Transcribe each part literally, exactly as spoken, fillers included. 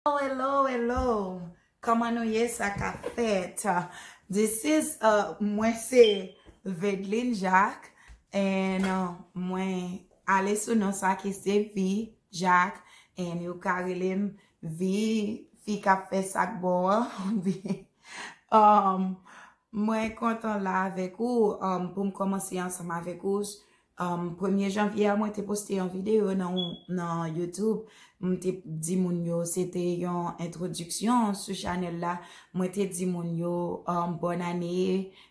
Hello, hello, hello. Kòman nou ye? Sa k ap fèt? This is, uh, mwen se Vedeline Jacques, and, uh, mwen ale sou non sa ki se Vi Jacques, and yo ka rele m Vi, fi k ap fè sa k bon an. Um, mwen kontan la avèk ou, um, pou m kòmanse ansanm avèk ou. Um, premye janvye a, mwen te poste yon videyo nan, nan YouTube. M te di moun yo, se te yon entwodiksyon sou chanèl la. Mwen te di moun yo, um, bòn ane,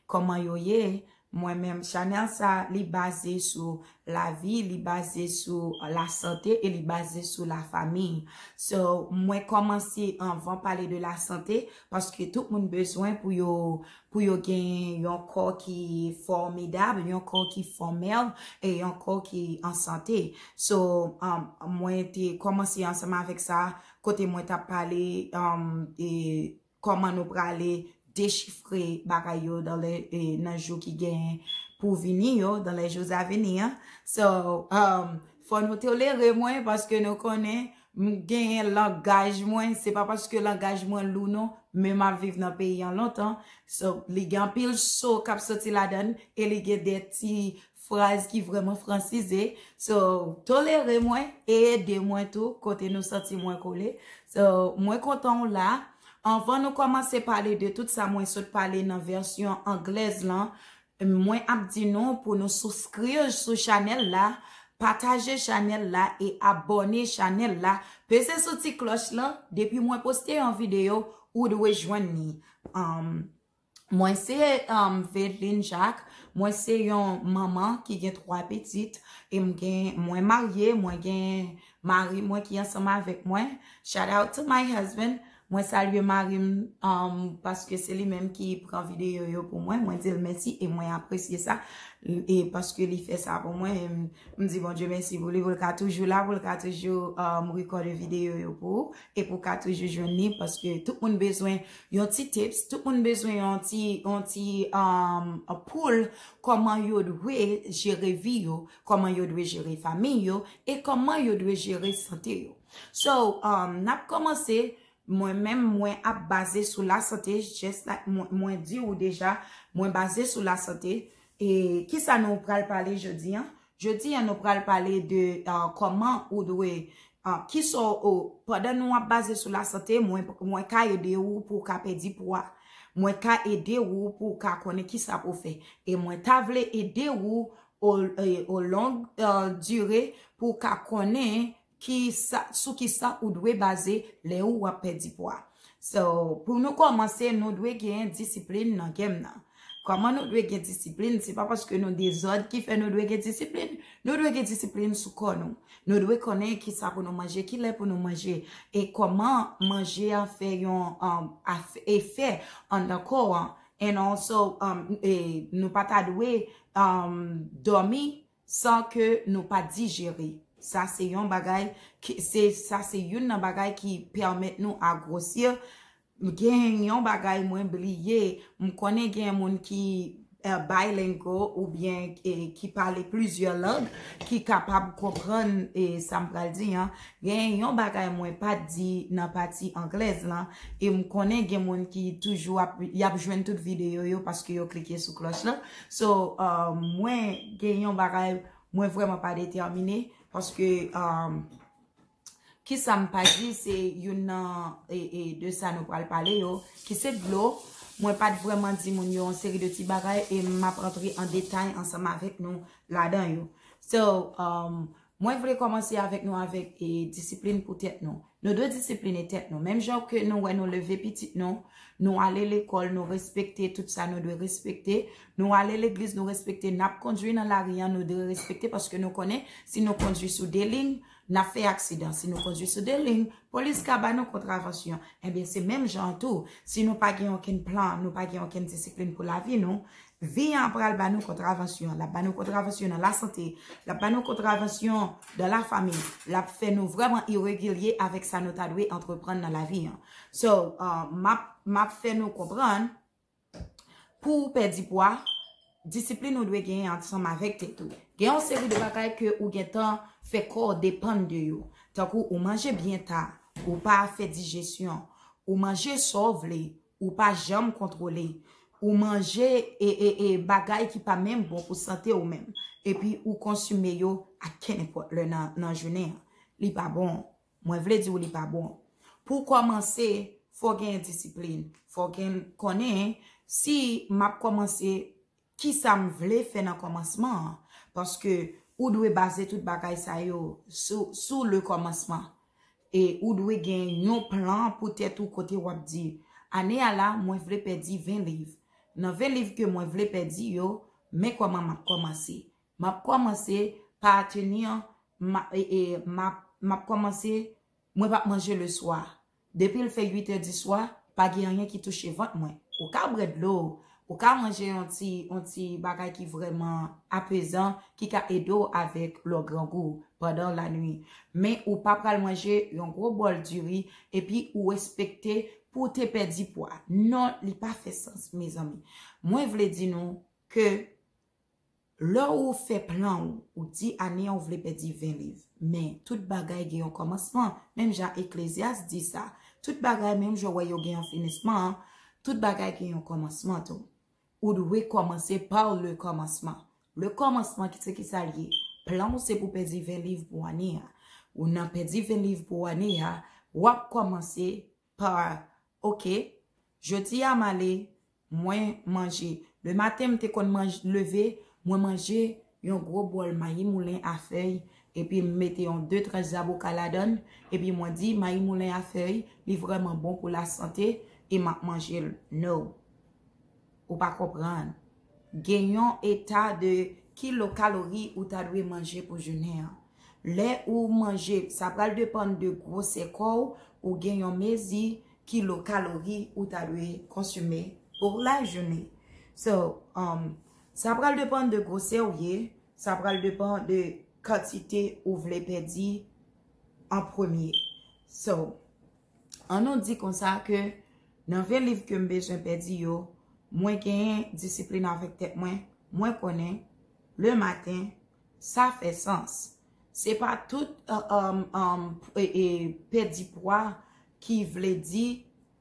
kòman yo ye. Mwen menm, chanèl sa, li baze sou lavi, li baze sou lasante e li baze sou lafanmi. So, mwen kòmanse anvan pale de lasante, paske tout moun bezwen pou yo, pou yo gen yon kò ki fòmidab, yon kò ki fòmèl, e yon kò ki an sante. So, um, mwen te kòmanse ansanm avèk sa, kote mwen t ap pale, um, e kòman nou prale dechifre bagay yo dans les, e, nan jou ki genyen pou vini yo, dans les jours à venir. So, um, fò nou tolere mwen, paske nou konnen m genyen langaj mwen. Se pa paske langaj mwen lou non, men m ap viv nan peyi an lontan. So, li gen anpil so k ap soti ladan l, e li gen de ti fraz ki vrèman fransize. So, tolere mwen e ede mwen tou kote nou santi mwen kole. So, mwen kontan w la. Anvan nou kòmanse pale de tout sa mwen sot pale nan vèsyon anglèz lan, mwen ap di nou pou nou souscrire sou chanèl la, pataje chanèl la e abòne chanèl la. Peze sou ti klòch lan, depi mwen poste yon videyo, ou dwe jwenn li. Um, mwen se, um, Vedeline Jacques, mwen se yon manman ki gen twa pitit, e m gen, mwen marye, mwen gen mari mwen ki ansanm avèk mwen. Shout out to my husband. Mwen salye mari m, um, paske se li menm ki pran videyo yo pou mwen. Mwen di l mèsi e mwen apresye sa. E paske li fè sa pou mwen, e m, m di Bondye mèsi pou li, pou l ka toujou la, pou l ka toujou, um, rekòde videyo yo pou ou, e pou w ka toujou jwenn li, paske tout moun bezwen yon ti tips, tout moun bezwen yon ti, yon ti, um, poul, kòman yo dwe jere vi yo, kòman yo dwe jere fanmi yo, e kòman yo dwe jere sante yo. So, um, n ap kòmanse, mwen menm, mwen ap baze sou lasante, just like mwen, mwen di ou deja, mwen baze sou lasante. E kisa nou pral pale jodi an? Jodi an, nou pral pale de, uh, kòman ou dwe, uh, kisa w, pandan nou ap baze sou lasante, mwen, mwen ka ede ou pou w ka pèdi pwa. Mwen ka ede ou pou w ka konnen kisa pou w fè. E mwen ta vle ede ou o, e, o long, uh, dire pou w ka konnen ki sa, sou ki sa ou dwe baze lè ou ap pèdi pwa. So, pou nou kòmanse, nou dwe gen disiplin nan game nan. Kòman nou dwe gen disiplin? Se pa paske nou dezòd ki fè nou dwe gen disiplin. Nou dwe gen disiplin sou kò nou. Nou dwe konnen ki sa pou nou manje, ki lè pou nou manje, e kòman manje a fè yon, um, af-, efè anndan kò an. And also, um, e nou pa ta dwe, um, dòmi san ke nou pa dijere. Sa se yon bagay ki, se, sa se youn nan bagay ki pèmèt nou a grosi. Gen yon bagay mwen bliye, m konnen gen moun ki, eh, bilingual oubyen, eh, ki pale plizyè lang, ki kapab konprann, eh, sa m pral di an. Gen yon bagay mwen pa t di nan pati anglèz lan, e m konnen gen moun ki toujou ap, y ap jwenn tout videyo yo paske yo klike sou klòch lan. So, uh, mwen gen yon bagay, mwen vrèman pa detèmine, paske, um, kisa m pa di, se youn nan, e, e, de sa nou pral pale yo, ki se dlo. Mwen pa t vrèman di moun yo yon seri de ti bagay, e m ap rantre an detay ansanm avèk nou ladan yo. So, um, mwen vle kòmanse avèk nou avèk, e, disiplin pou tèt nou. Nou dwe disipline tèt nou. Menm jan ke nou wè nou leve pitit nou, nou ale lekòl, nou respekte tout sa nou dwe respekte. Nou ale legliz, nou respekte. N ap kondui nan lari an, nou dwe respekte, paske nou konnen si nou kondui sou de liy, n ap fè aksidan. Si nou kondui sou de liy, polis ka ba nou kontravansyon. Ebyen, se menm jan an tou. Si nou pa gen okenn plan, nou pa gen okenn disiplin pou lavi nou, vi an pral ba nou kontravansyon. L ap ba nou kontravansyon nan lasante. L ap ba nou kontravansyon dans la famille. L ap fè nou vrèman iregilye avèk sa nou ta dwe antreprann nan lavi an. So, uh, m ap, m ap fè nou konprann, pou w pèdi pwa, disiplin ou dwe genyen ansanm avèk tèt ou. Gen yon seri de bagay ke ou gentan fè kò w depann de yo. Tankou ou manje byen ta, Ou pa fè dijesyon. Ou manje sa w vle. Ou pa janm kontwole. Ou manje e, e, e bagay ki pa menm bon pou sante w menm. Epi ou konsime yo a kenenpòt lè nan, nan jounen an. Li pa bon. Mwen vle di w li pa bon. Pou w kòmanse, fò w gen disiplin. Fò w gen konnen si m ap kòmanse, kisa m vle fè nan kòmansman an. Paske ou dwe baze tout bagay sa yo sou, sou le kòmansman. E ou dwe gen yon plan pou tèt ou kote w ap di, ane a la, mwen vle pèdi ven liv. Nan ven liv ke mwen vle pèdi yo, men kòman m ap kòmanse. M ap kòmanse pa teni an, m a- e- e- m ap m ap kòmanse, mwen p ap manje le swa. Depi l fè uit è di swa, pa gen anyen ki touche vant mwen. Ou ka bwè dlo, ou ka manje yon ti, yon ti bagay ki vrèman apezan, ki ka ede w avèk lè w grangou pandan lanwi. Men ou pa pral manje yon gwo bòl diri epi ou espekte pou w te pèdi pwa. Non, li pa fè sans, mezanmi. Mwen vle di nou ke lè ou fè plan ou, ou di ane an ou vle pèdi ven liv. Men, tout bagay gen yon kòmansman. Menm jan Eklezyas di sa. Tout bagay, menm jan w wè yo gen yon finisman an, tout bagay gen yon kòmansman tou. Ou dwe kòmanse pa le kòmansman. Le kòmansman, ki se kisa l ye? Plan ou se pou pèdi ven liv pou ane a. Ou nan pèdi ven liv pou ane a, w ap kòmanse pa, oke, jodi a m ale, mwen manje. Le maten, m te konn manj- leve, mwen manje yon gwo bòl mayi moulen a fèy, epi m mete yon de tranch zaboka ladan l, epi mwen di, mayi moulen a fèy, li vrèman bon pou lasante, e m ap manje l. No. Ou pa konprann. Gen yon eta de kilokalori ou ta dwe manje pou jounen an. Lè ou manje, sa pral depann de gwosè kò w, ou gen yon mezi kilokalori ou ta dwe konsime pou lajounen. So, um, sa pral depann de gwosè w ye, sa pral depann de kantite ou vle pèdi an premye. So, ann nou di konsa ke nan ven liv ke m bezwen pèdi yo, mwen genyen disiplin avèk tèt mwen, mwen konnen le maten, sa fè sans. Se pa tout, um, um, e, e, pèdi pwa ki vle di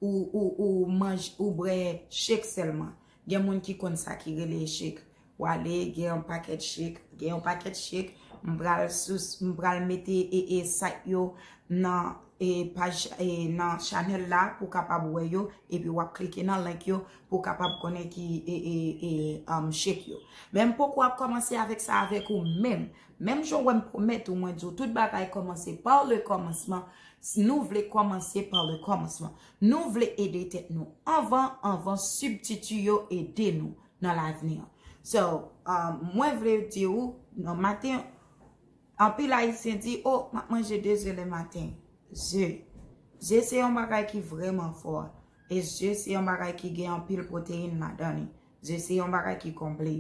ou, ou, ou manj, ou bwè chek sèlman. Gen moun ki konn sa ki rele chek. W ale, gen yon pakèt chek, gen yon pakèt chek, m pral sou, m pral mete e, e site yo nan e paj e nan chanèl la pou w kapab wè yo, epi w ap klike nan link yo pou w kapab konnen ki e, e, e, um, chek yo. Men m poko ap kòmanse avèk sa avèk ou menm. Menm jan w wè m pwomèt ou, mwen di w tout bagay kòmanse pa le kòmansman. Nou vle kòmanse pa le kòmansman. Nou vle ede tèt nou anvan, anvan sibtiti yo ede nou nan lavni an. So, um, mwen vle di ou, nan maten, anpil Ayisyen di, o, m ap manje de ze le maten. Ze. Ze se yon bagay ki vrèman fò. E ze se yon bagay ki gen anpil pwoteyin ladan li. Ze se yon bagay ki konple.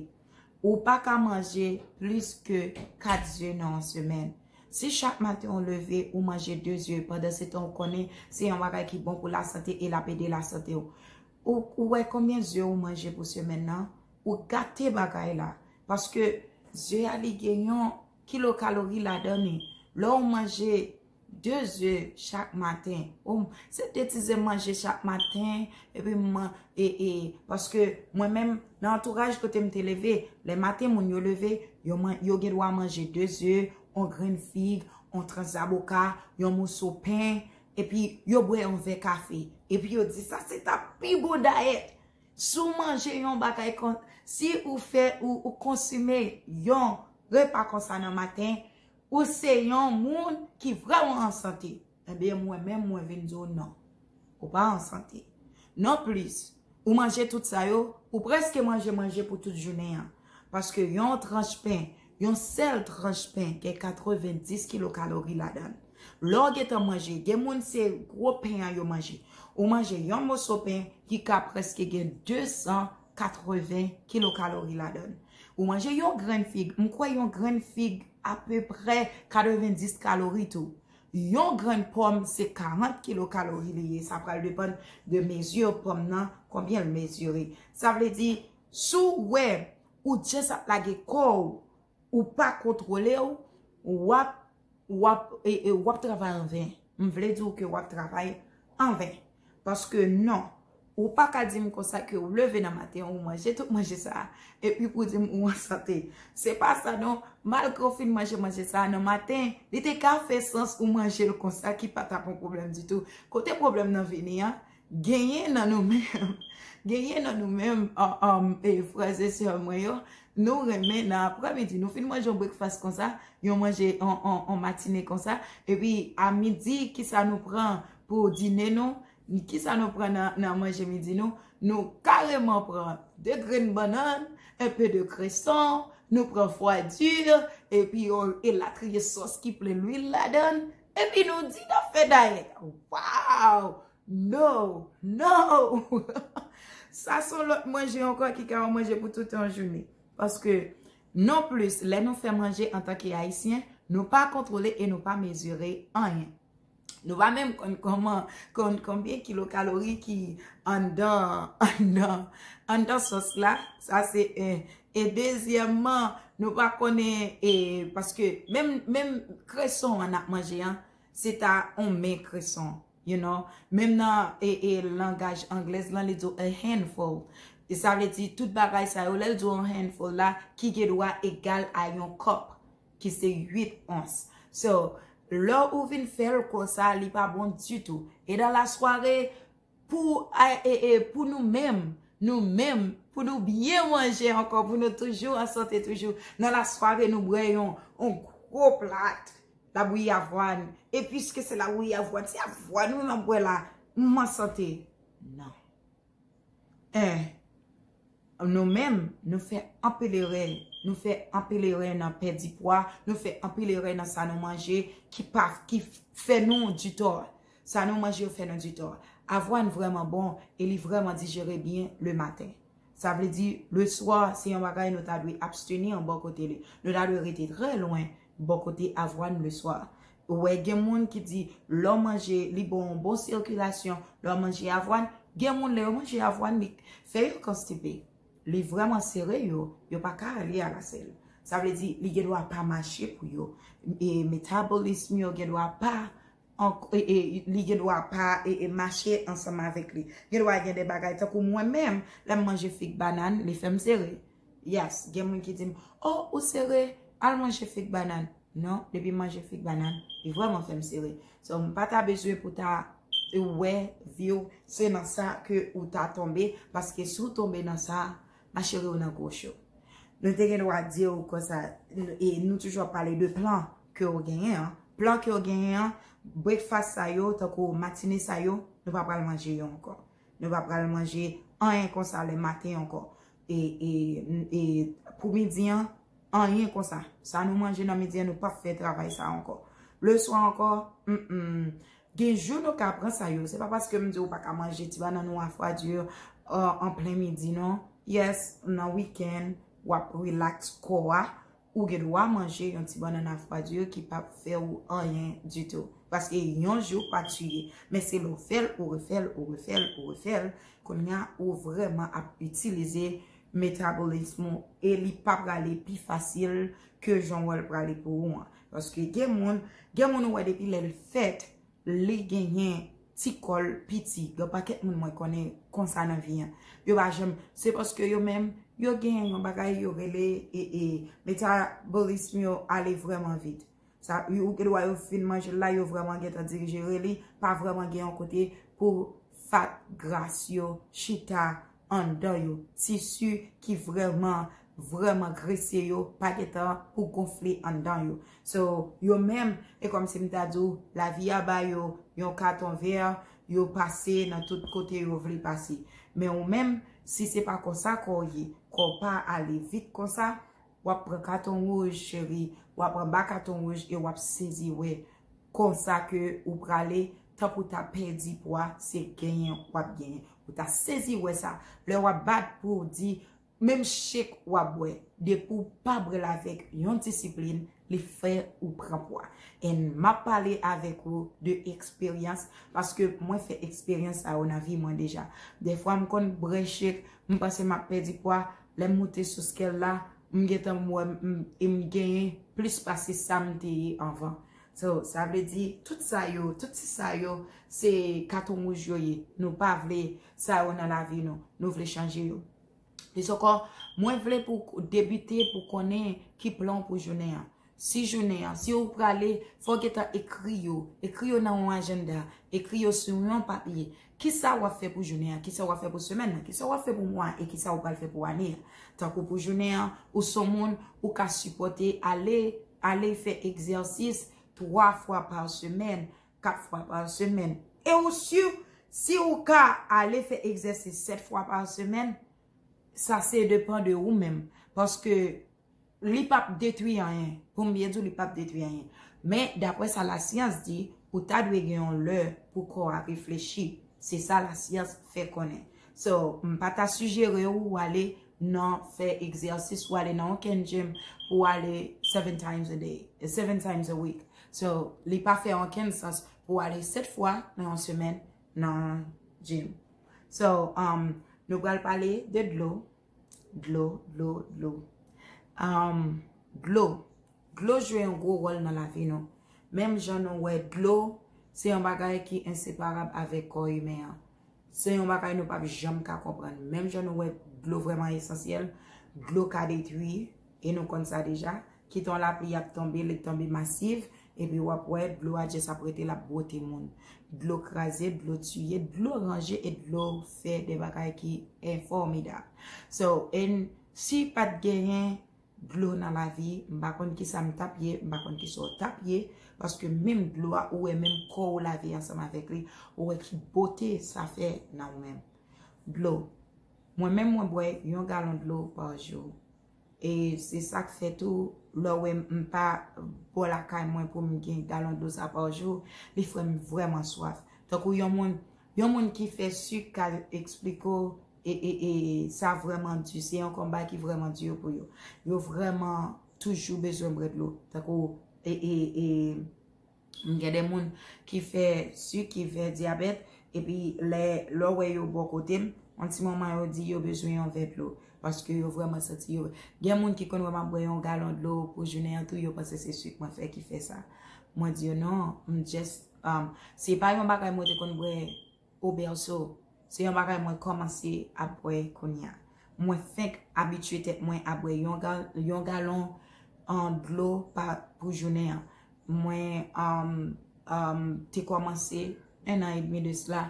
Ou pa ka manje plis ke kat ze nan yon semèn. Si chak maten ou leve, ou manje de ze, pandan se tan ou konnen se yon bagay ki bon pou lasante e l ap ede lasante w. Ou, ou wè konbyen ze ou manje pou semèn nan? Ou gate bagay la. Paske ze a li gen yon kilokalori ladan li. Lè ou manje de ze chak maten. Ou, se de ti ze m manje chak maten, epi m man-, e, e, paske mwen menm, nan antouraj kote m te leve, lè maten moun yo leve, yo man-, yo gen dwa manje de ze, yon grenn fig, yon tranch zaboka, yon moso pen, epi yo bwè yon vè kafe. Epi yo di, sa se ta pi bon dayèt. Si w manje yon bagay kon, si ou fè, ou, ou konsime yon repa konsa nan maten, ou se yon moun ki vrèman an sante. Ebyen, mwen menm, mwen vin di w non. Ou pa an sante. Non plis, ou manje tout sa yo, ou prèske manje manje pou tout jounen an. Paske yon tranch pen, yon sèl tranch pen gen katrevenndis kilokalori ladan l. Lè w gentan manje, gen moun se gwo pen an yo manje. Ou manje yon moso pen ki ka prèske gen de san katreven kilokalori ladan l. Ou manje yon grenn fig, m kwè yon grenn fig apeprè katrevenndis kalori tou. Yon grenn pòm se karant kilokalori li ye. Sa pral depann de mezi pòm nan, konbyen l mezire. Sa vle di, si w wè ou just ap lage kò w, ou pa kontwole w, w ap, w ap, e, e, w ap travay anven. m vle di w ke w ap travay anven. Paske non, ou pa ka di m konsa ke ou leve nan maten, ou manje tout manje sa a, epi pou di m ou an sante. Se pa sa non, malgre w fin manje manje sa a nan maten, li te ka fè sans ou manje l konsa ki pa t ap yon pwoblèm ditou. Kote pwoblèm nan vini an, genyen nan nou menm, genyen nan nou menm, an, an, e, frè e sè mwen yo, nou renmen nan aprèmidi, nou fin manje yon breakfast konsa, yon manje, yon, yon, yon matine konsa, epi a midi, kisa nou pran pou dine nou, kisa nou pran nan, nan manje midi nou, nou kareman pran de grenn bannann, un peu de kreson, nou pran fwa di, epi yon elatriye sòs ki plen lwil ladan l, epi nou di n ap fè dayèt. Waw! No! No! Sa se yon lòt manje ankò ki ka yon manje pou tout yon jounen. Paske, non plis, lè nou fè manje antanke Ayisyen, nou pa kontwole e nou pa mezire anyen. Nou pa menm konn kòman, konn konbyen kilokalori ki anndan, anndan, anndan sòs la. Sa se en. E dezyèmman, nou pa konnen, e, paske menm, menm kreson an n ap manje an, se ta on men kreson, you know. Menm nan, e, e, langaj anglèz lan, li di w a handful. E sa vle di, tout bagay sa yo, lè l di w a handful la, ki gen dwa egal a yon kòp, ki se uit ons. So, lè ou vin fè l konsa, li pa bon ditou. E dans la soirée, pou, a, e, e, pou nou menm, nou menm, pou nou byen manje ankò, pou nou toujou an sante toujou, dans la soirée, nou bwè yon, yon gwo plat labouyi avwàn. E piske se labouyi avwàn, se avwàn nou nan bwè la, m an sante. Non. En, nou menm, nou fè anpil erè. Nou fè anpil erè nan pèdi pwa, nou fè anpil erè nan sa nou manje ki pa, ki fè nou ditò. Sa nou manje yo fè nou ditò. Avwàn vrèman bon e li vrèman dijere byen le maten. Sa vle di, le swa, se yon bagay nou ta dwe absteni bò kote li. Nou ta dwe rete trè lwen bò kote avwàn le swa. Ou wè, gen moun ki di, lè w manje, li ba w yon bon sikilasyon, lè w manje avwàn, gen moun lè yo manje avwàn, li fè yo konstipe. Li vrèman sere yo, yo pa ka ale alasèl. Sa vle di, li gen dwa pa mache pou yo. E metabolism yo gen dwa pa ank-, e, e, li gen dwa pa, e, e, mache ansanm avèk li. Gen dwa gen de bagay, tankou mwen menm, lè m manje fig bannann, li fè m sere. Yes, gen moun ki di m, "Oh, ou sere, al manje fig bannann." Non, depi m manje fig bannann, li vrèman fè m sere. So, m pa ta bezwen pou ta wè, view, se nan sa ke ou ta tonbe, paske si w tonbe nan sa, ma chérie, ou nan gwo cho. Nou te gen dwa di w konsa, e nou toujou ap pale de plan ke w genyen an. Plan ke w genyen an, breakfast sa yo, tankou matine sa yo, nou pa pral manje yo ankò. Nou pa pral manje anyen konsa le maten ankò. E, e, e pou midi an, anyen konsa. Sa nou manje nan midi an, nou p ap fè travay sa ankò. Le swa ankò, mm, mm. Gen jou nou ka pran sa yo. Se pa paske m di w pa ka manje ti bannann ou a fwa di, euh, an plen midi, non. Yes, nan wikenn, w ap relax kò a. Ou gen dwa manje yon ti bannann a fwa di ki p ap fè w anyen ditou. Paske yon jou pa tiye. Men se lè w fè l, ou refè l, ou refè l, ou refè l, kounye a ou vrèman ap itilize metabolism ou e li pa prale pi fasil ke jan w wè l prale pou ou an. Paske gen moun, gen moun ou wè depi lè l fèt, li genyen ti kò l piti. Gen pakèt moun mwen konnen konsa nan vi an. Yo pa janm, se paske yo menm, yo genyen yon bagay yo rele, e, e, metabolism yo ale vrèman vit. Sa, ou gen dwa yo fin manje l la, yo vrèman gentan dijere li, pa vrèman gen yon kote pou fat gras yo chita anndan yo. Tisi ki vrèman, vrèman grese yo pa gentan pou gonfle anndan yo. So, yo menm, e kòmsi m ta di w, lavi a ba yo yon katon vè, yo pase nan tout kote yo vle pase. Men ou menm, si se pa konsa kò w ye, kò w pa ale vit konsa, w ap pran katon wouj, cheri, w ap anba katon wouj e w ap sezi wè konsa ke ou prale, tankou w ta pèdi pwa, se genyen w ap genyen. Ou ta sezi wè sa. Lè w ap bat pou w di, menm chèk w ap bwè, depi w pa bwè l avèk yon disiplin, li fè ou pran pwa. And m ap pale avèk ou de eksperyans, paske mwen fè eksperyans sa yo nan vi mwen deja. Dèfwa, m konn bwè chèk, m panse m ap pèdi pwa, lè m moute sou scale la, m gentan m wè m, m, e m genyen plis pase sa m te ye anvan. So, sa vle di, tout sa yo, tout ti sa yo, se katon wouj yo ye. Nou pa vle sa yo nan lavi nou. Nou vle chanje yo. Plis ankò, mwen vle pou debite, pou konnen ki plan w pou jounen an. Si jounen an, si ou prale, fò w gentan ekri yo. Ekri yo nan yon ajanda. Ekri yo sou yon papye. Kisa w ap fè pou jounen an? Kisa w ap fè pou semèn nan? Kisa w ap fè pou mwa an? E kisa w pral fè pou ane an? Tankou pou jounen an, ou se yon moun, ou ka sipòte ale, ale fè egzèsis twa fwa pa semèn, kat fwa pa semèn. E ou si, si ou ka ale fè egzèsis sèt fwa pa semèn, sa se depan de ou menm. Paske li p ap detwi anyen. Pou m byen di w, li p ap detwi anyen. Men, daprè sa lasyans di, ou ta dwe gen yon lè pou kò a reflechi. Se sa lasyans fè konnen. So, m pa ta sijere w ale nan fè egzèsis, ou ale nan okenn gym pou ale seven times a day, seven times a week. So, li pa fè okenn sans pou ale sèt fwa nan yon semèn nan gym. So, um, nou pral pale de dlo. Dlo, dlo, dlo. Um, dlo. Dlo jwe yon gwo wòl nan lavi nou. Menm jan nou wè dlo, se yon bagay ki enseparab avèk kò imen an. Se yon bagay nou p ap janm ka konprann. Menm jan nou wè dlo vrèman esansyèl, dlo ka detwi, e nou konn sa deja. Kit yon lapli ap tonbe, li tonbe masiv, epi w ap wè dlo a just ap rete, l ap bwote moun. Dlo kraze, dlo tiye, dlo ranje, e dlo fè de bagay ki enfòmidab. So, and si pa t genyen dlo nan lavi, m pa konn kisa m t ap ye, m pa konn kisa w t ap ye, paske menm dlo a, ou wè menm kò w lave ansanm avèk li, ou wè ki bote sa fè nan ou menm. Dlo. Mwen menm, mwen bwè yon galon dlo pa jou. E se sa k fè tou, lè w wè m pa bò lakay mwen pou m gen galon dlo sa pa jou, li fè m vrèman swaf. Tankou yon moun, yon moun ki fè sik ka eksplike w, e, e, e sa vrèman di, se yon konba ki vrèman di pou yo. Yo vrèman toujou bezwen bwè dlo. Tankou, e, e, e, m gen de moun ki fè sik, ki fè dyabèt, epi lè, lè w wè yo bò kote m, yon ti moman yo di yo bezwen yon vè dlo. Paske yo vrèman santi yo. Gen moun ki konn wè m ap bwè yon galon dlo pou jounen an tou, yo panse se sik mwen fè ki fè sa. Mwen di yo non, m just, um, se pa yon bagay mwen te konn bwè o bèso. Se yon bagay mwen kòmanse ap bwè kounye a. Mwen fenk abitye tèt mwen ap bwè yon ga-, yon galon an dlo pa, pou jounen an. Mwen, um, um, te kòmanse en an edmi de sila,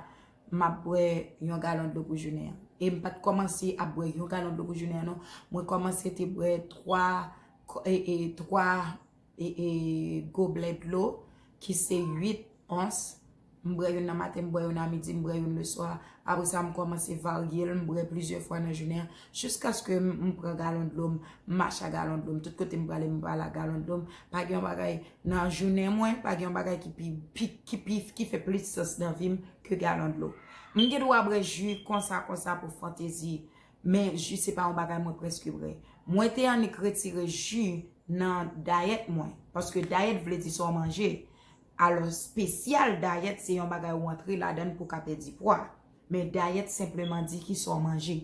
m ap bwè yon galon dlo pou jounen an. E m pa t kòmanse ap bwè yon galon dlo pou jounen an, non. Mwen kòmanse te bwè twa, e, e, twa e, e, goblè dlo, ki se uit ons. M bwè youn nan maten, m bwè youn a midi, m bwè youn leswa. Apre sa, m kòmanse varye l, m bwè plizyè fwa nan jounen an, jiskaske m, m pran galon dlo m, m mache a galon dlo m. Tout kote m prale, m prale a galon dlo m. Pa gen yon bagay nan jounen mwen, pa gen yon bagay ki pi, pi, ki pi, ki fè plis sans nan vi m ke galon dlo. M gen dwa bwè ji konsa, konsa pou fantezi, men ji se pa yon bagay mwen prèske bwè. Mwen te annik retire ji nan dayèt mwen. Paske dayèt vle di sa w manje. Alò, spesyal dayèt se yon bagay ou antre ladan l pou w ka pèdi pwa. Men dayèt senpleman di ki sa w manje.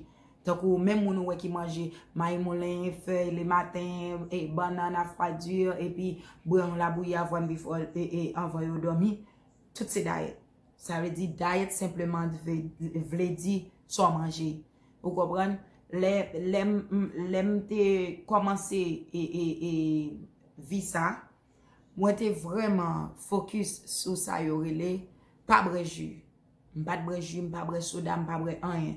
Tankou menm moun ou wè ki manje mayi moulen, fèy lematen, e, bannann a fwa di, epi bwè yon labouyi avwàn before, e, e, anvan yo dòmi, tout se dayèt. Sa vle di dayèt senpleman vle, vle di sa w manje. Ou konprann? Lè, lè m, m, lè m te kòmanse, e, e, e, vi sa, mwen te vrèman fokis sou sa yo rele pa bwè ji. M pa t bwè ji, m pa bwè soda, m pa bwè anyen.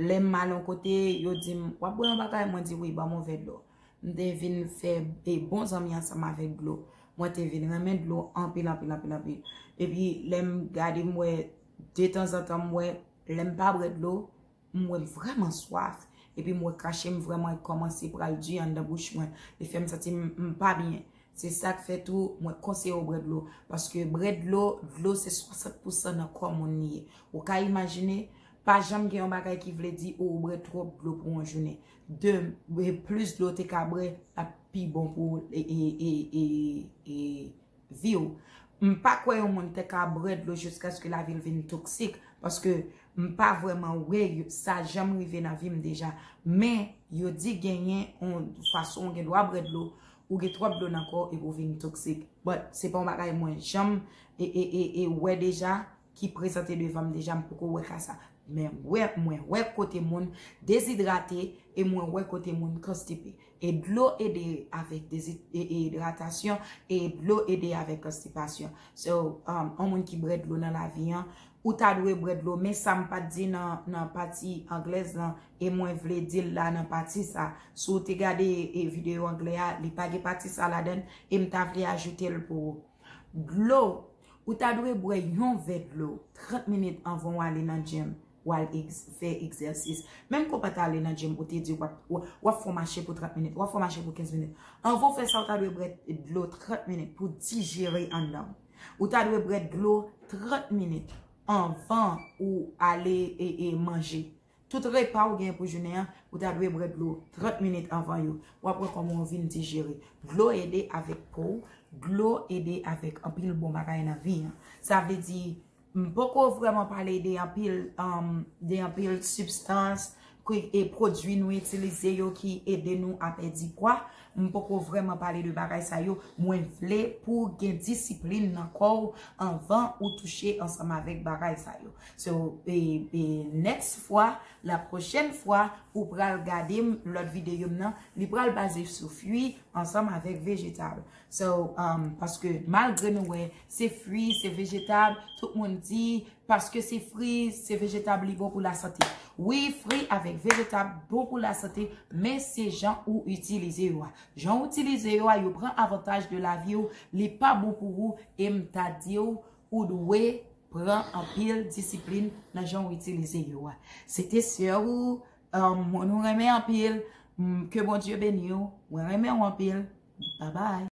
Lè m al yon kote, yo di m, "W ap bwè yon bagay?" Mwen di, "Wi, ban m yon vè dlo." M te vin fè, e, bon zanmi ansanm avèk dlo. Mwen te vin renmen dlo anpil, anpil, anpil, anpil. Epi, lè m gade, m wè, detanzantan, m wè, lè m pa bwè dlo, m wè m vrèman swaf. Epi, m wè krache m vrèman kòmanse pral di anndan bouch mwen. Li fè m santi m, m pa byen. Se sa k fè tou, mwen konseye w bwè dlo. Paske bwè dlo, dlo se swasant pousan nan kò moun li ye. Ou ka imajine, pa janm gen yon bagay ki vle di ou bwè twòp dlo pou yon jounen. De, e, plis dlo w te ka bwè, l ap pi bon pou ou, e, e, e, e, e, vi w. M pa kwè yon moun te ka bwè dlo jiskaske lavi l vin toksik, paske m pa vrèman wè yo, sa janm rive nan vi m deja. Men, yo di genyen yon fason w gen dwa bwè dlo, ou gen twòp dlo nan kò epi ou vin toksik. But se pa yon bagay mwen janm e, e, e, e wè deja, ki prezante devan m deja, m poko wè ka sa. Men wè, mwen wè kote moun dezidrate e mwen wè kote moun konstipe. E dlo ede avèk dezi- e, e idratasyon e dlo ede avèk konstipasyon. So, um, yon moun ki bwè dlo nan lavi an, ou ta dwe bwè dlo, men sa m pa t di nan, nan pati anglèz lan, e mwen vle di l la nan pati sa. Si w te gade e videyo anglè a, li pa gen pati sa ladan l, e m ta vle ajoute l pou ou. Dlo, ou ta dwe bwè yon vè dlo trant minit anvan w ale nan gym, w al egz- fè egzèsis. Menm ke w pa t ale nan gym, ou te di w ap, w ap fè w mache pou trant minit, w ap fè w mache pou kenz minit. Anvan w fè sa, ou ta dwe bwè dlo trant minit pou dijere anndan w. Ou ta dwe bwè dlo trant minit anvan ou ale e, e manje. Tout repa ou gen pou jounen an, ou ta dwe bwè dlo trant minit anvan yo. W ap wè kòman w vin dijere. Dlo ede avèk po w, dlo ede avèk anpil bon bagay nan vi an. Sa vle di, m poko vrèman pale de anpil, um, de anpil sibstans, ki, e pwodui nou itilize yo ki ede nou a pèdi pwa. M poko vrèman pale de bagay sa yo. Mwen vle pou w gen disiplin nan kò w anvan ou touche ansanm avèk bagay sa yo. So, e, e next fwa, la pwochèn fwa, ou pral gade m lòt videyo m nan, li pral baze sou fwi ansanm avèk vejetab. So, um, paske malgre nou wè se fwi, se vejetab, tout moun di paske se fwi, se vejetab, li bon pou lasante. Wi, fwi avèk vejetab bon pou lasante, men se jan ou itilize yo a. Jan ou itilize yo a, yo pran avantaj de lavi w, li pa bon pou ou, e m ta di w, ou dwe pran anpil disiplin nan jan ou itilize yo a. Se te sè ou, um, moun ou renmen anpil, m, ke Bondye beni w, mwen renmen w anpil, bye bye.